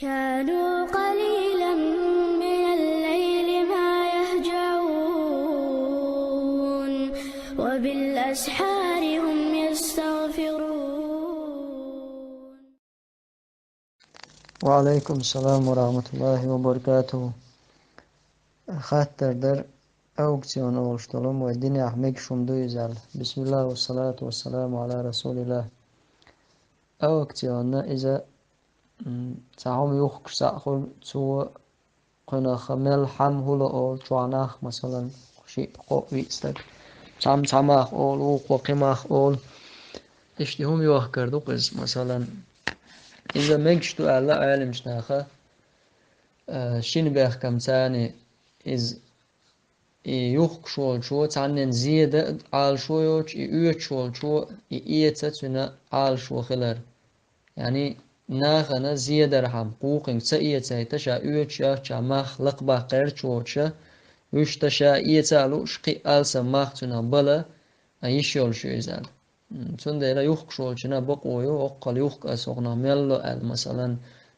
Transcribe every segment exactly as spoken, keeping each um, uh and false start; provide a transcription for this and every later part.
كانوا قليلا من الليل ما يهجعون وبالأسحار هم يستغفرون. Ва алейкум салам ва рахматуллахи ва баракатуху. Хаттар дар аукцион олуш долу вай динехь мегаш хӀума ду иза аьлла. Бисмиллах, вассалату вассаламу ала расулиллах. Аукцион иза, м, цхьа хӀума юхкуш цхьаъ хуьлу, цо кхуьнах мел хӀума хӀума олу чохь нах, масалан, шиъ, кхоъ, виъ стаг. Цхьамма цхьа мах олу, вукхо кхин мах олу. Иштта хӀума йохкар ду-кх иза, масалан, иза мегаш ду аьлла Ӏеламчу наха, а, шина бехкам царна иза и юхкуш волчо цхьаннен зеда Ӏалашо йоцуш, и оьцуш волчо и эца цуьнан Ӏалашо хилар. Яъни нахана зедархьама кхукхуьнга ца эцайта, ша оьцуш йоцучохь мах лакхабаккхарчу воцуша, вуьшта ша эца а лууш, кхин а алсам мах цуьнан бала, а, йиш йолуш ю иза аьлла. М, цундела юхкуш волчунна бакъо ю, хӀоккхул юхку ас хӀокхунах мел ло аьлла, масалан,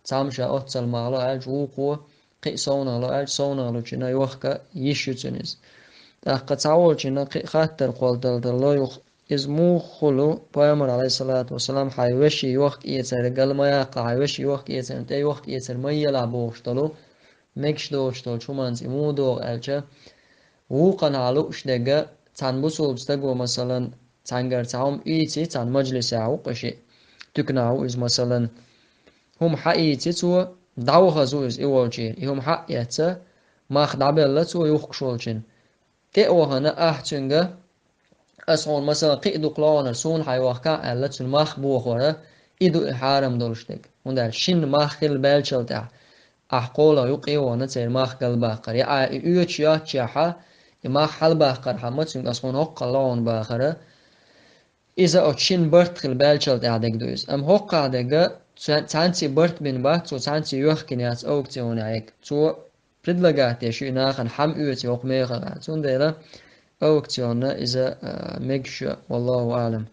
цхьамма ша оццул мах ло аьлча, вукхо кхин а совнах ло аьлча, совнах лучунна йохка йиш ю цуьнан иза. ТӀаккха цхьаволчунна кхин а хаттар кхолладала ло юха, иза муха хуьлу, Пайхамар, алейхиссалату вассалам, хьайн вешин йохка-эцар гал ма яккха, хьайн вешин йохка-эцарна тӀе йохка-эцар ма елахь бохуш долу, мегаш доцуш долчу хӀуманца и муха догӀу аьлча, вукханхьа лууш дерг, цхьана бусулба стаго, масалан, цхьаьнгара цхьа хӀума ийци, цхьана мажлисехь ву-кх и шиъ, туьканахь ву иза, масалан, хӀума хьаийци цо, дӀавахаза ву иза и волчуьра, и хӀума хьа а эцна, мах дӀабелла цо юхкуш волчунна. ТӀе а вахана, ахь цуьнга, ас хьуна, масалан, кхин а дукха лоӀанара суна хьайн йохкахь аьлла, цуьнан мах бохор, и ду и хьарам долуш дерг. ХӀунда аьлча шинна мах хилла баьлчул тӀаьхьа, ахь кхоалгӀа юккъе а вахана церан мах галбаккхар. Я ахь и оьцуш йоцучехьа, и мах хьалабаккхархьама цуьнга ас хьуна хӀоккхул лоӀана бахар, иза оцу шинна барт хилла баьлчул тӀаьхьа дерг ду иза. Амма хӀоккхахь дерг, цхьан-, цхьаьнца барт бина бац цо, цхьаьнца йохкина яц аукционехь ерг. Цо предлагать деш ю и нахана хӀума оьций хӀокху мехах аьлла. Цундела аукцион иза, а, мегаш ю, валлаху аълам.